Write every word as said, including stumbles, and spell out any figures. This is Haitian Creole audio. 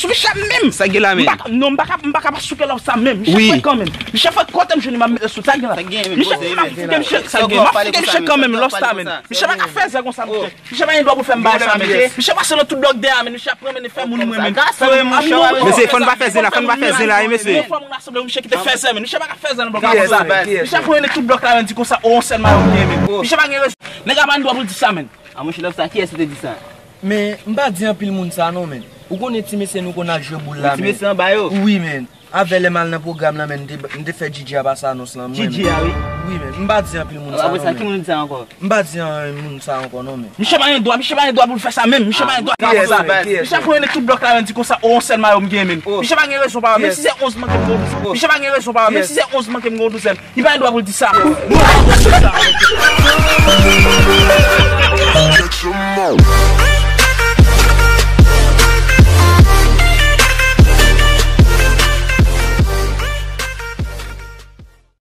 Misye ap menm. Sa gen la, men? M pa ka, non, m pa ka, m pa ka pa souke lòf sa menm. Misye fè kanmenm. Misye fè kote m jwenn li, m ap mete sou. Sa gen la. Sa gen, men, misye, koze, m ap men. Fouke misye, sa gen. M ap fouke misye kanmenm, lòf sa, men. Misye pa ka fè zè konsa, misye. Misye pa gen dwa pou fè m bagay sa, men. Misye pase nan tout blòk dèyè, men. Misye ap pran, men, fè moun mwen, men. Mesye, fò n pa fè zen la, fò n pa fè zen la, wi, mesye. Fò moun rasanble, misye kite fè zè, men. Misye pa ka fè zè nan blòk la konsa. Misye ap pran tout blòk la, men, di konsa, o, yon sèl mayo m gen, men. Misye pa gen rezon. Nèg la pa gen dwa pou l di sa, men. A monchè, lòf sa, kiyès ki te di sa? Men, m pa di anpil moun sa non, men. Ou konnen ti mesye nou konn al jwe boul la, men. Ti mesye anba yo? Wi, men. Avè lè m al nan pwogram lan, men, m te, m te fè Djidji a pase anons lan, mwen, men. Djidji a, wi. Wi, men. M pa di anpil moun sa non, men. Apre sa, ki moun di sa ankò? M pa di anpil moun sa ankò non, men. Misye pa gen dwa, misye pa gen dwa pou l fè sa menm. Misye pa gen dwa pou l fè sa. Misye ap pran tout blòk la, men, di konsa, o, yon sèl mayo m gen, men. Misye pa gen rezon pa, menm si se onz manke m gen yon douzèn. Misye pa gen rezon pa, menm si se onz manke m gen yon douzèn. Li pa gen dwa pou l di sa.